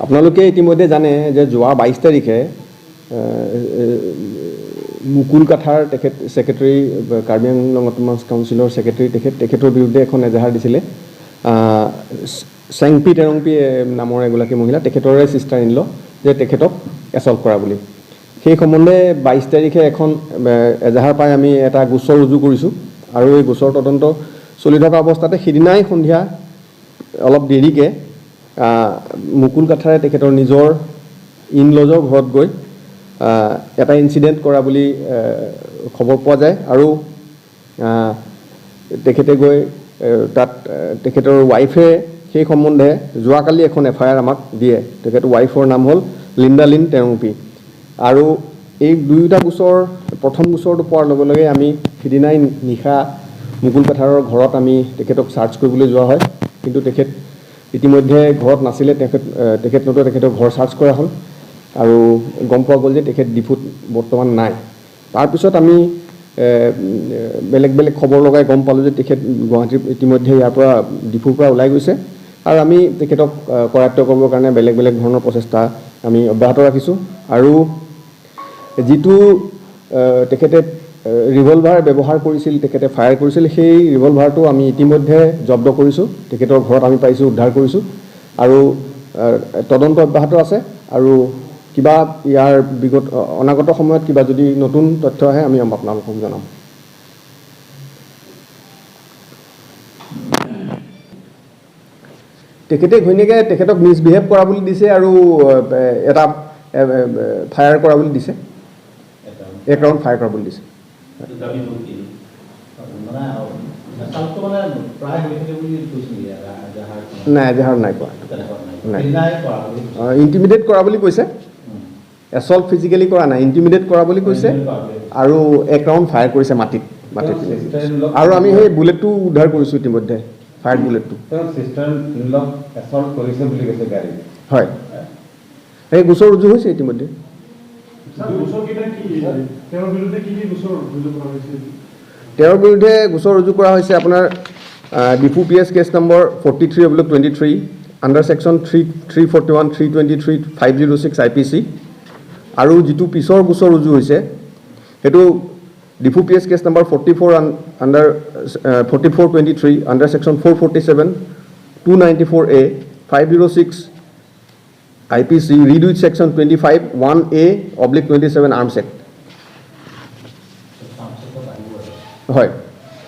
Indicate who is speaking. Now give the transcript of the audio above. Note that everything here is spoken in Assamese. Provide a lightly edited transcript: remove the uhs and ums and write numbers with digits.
Speaker 1: আপোনালোকে ইতিমধ্যে জানে যে যোৱা 22 তাৰিখে মুকুল কাথাৰ, তেখেত ছেক্ৰেটাৰী, কাৰ্বি আংলং অট'নমাছ কাউন্সিলৰ ছেক্ৰেটাৰী, তেখেতৰ বিৰুদ্ধে এখন এজাহাৰ দিছিলে চেংপি টেৰংপি নামৰ এগৰাকী মহিলা, তেখেতৰে ছিষ্টাৰ ইন ল, যে তেখেতক এছল্ট কৰা বুলি। সেই সম্বন্ধে 22 তাৰিখে এখন এজাহাৰ পাই আমি এটা গোচৰ ৰুজু কৰিছোঁ আৰু এই গোচৰ তদন্ত চলি থকা অৱস্থাতে সিদিনাই সন্ধিয়া অলপ দেৰিকৈ মুকুল কাথাৰে তেখেতৰ নিজৰ ইন লজৰ ঘৰত গৈ এটা ইনচিডেণ্ট কৰা বুলি খবৰ পোৱা যায় আৰু তেখেতে গৈ তাত তেখেতৰ ৱাইফে সেই সম্বন্ধে যোৱাকালি এখন এফআইআৰ আমাক দিয়ে। তেখেতৰ ৱাইফৰ নাম হ'ল লিণ্ডা লিন টেৰংপি। আৰু এই দুয়োটা গোচৰ, প্ৰথম গোচৰটো পোৱাৰ লগে লগে আমি সিদিনাই নিশা মুকুল কাথাৰৰ ঘৰত আমি তেখেতক চাৰ্চ কৰিবলৈ যোৱা হয়, কিন্তু তেখেত ইতিমধ্যে ঘৰত নাছিলে। তেখেত নতুবা তেখেতৰ ঘৰ চাৰ্চ কৰা হ'ল আৰু গম পোৱা গ'ল যে তেখেত ডিফুত বৰ্তমান নাই। তাৰপিছত আমি বেলেগ বেলেগ খবৰ লগাই গম পালোঁ যে তেখেত গুৱাহাটীৰ ইতিমধ্যে ইয়াৰ পৰা ডিফুৰ পৰা ওলাই গৈছে আৰু আমি তেখেতক কৰায়ত্ব কৰিবৰ কাৰণে বেলেগ বেলেগ ধৰণৰ প্ৰচেষ্টা আমি অব্যাহত ৰাখিছোঁ। আৰু যিটো তেখেতে ৰিভলভাৰ ব্যৱহাৰ কৰিছিল, তেখেতে ফায়াৰ কৰিছিল, সেই ৰিভলভাৰটো আমি ইতিমধ্যে জব্দ কৰিছোঁ, তেখেতৰ ঘৰত আমি পাইছোঁ, উদ্ধাৰ কৰিছোঁ আৰু তদন্ত অব্যাহত আছে। আৰু কিবা ইয়াৰ বিগত অনাগত সময়ত কিবা যদি নতুন তথ্য আহে, আমি আপোনালোকক জনাম। তেখেতে ঘৈণীয়েকে তেখেতক মিছবিহেভ কৰা বুলি দিছে আৰু এটা ফায়াৰ কৰা বুলি দিছে, এক ৰাউণ্ড ফায়াৰ কৰা বুলি দিছে। নাই, এজাহাৰ নাই কৰা, নাই। ইণ্টিমিডেট কৰা বুলি কৈছে, এছল্ট ফিজিকেলি কৰা নাই, ইণ্টিমিডেট কৰা বুলি কৈছে আৰু এক ৰাউণ্ড ফায়াৰ কৰিছে মাটিত মাটিত আৰু আমি সেই বুলেটটো উদ্ধাৰ কৰিছোঁ ইতিমধ্যে, ফায়াৰ বুলেটটো। হয়, সেই গোচৰ ৰুজু হৈছে ইতিমধ্যে। তেওঁৰ বিৰুদ্ধে গোচৰ ৰুজু কৰা হৈছে আপোনাৰ Diphu PS case number 43/23 under section 3, 341, 323, 506 IPC। আৰু যিটো পিছৰ গোচৰ ৰুজু হৈছে সেইটো Diphu PS case number 44 under 44/23 under section 447, 294A, 506 IPC read with section 25(1)A/27 Arms Act। হয়।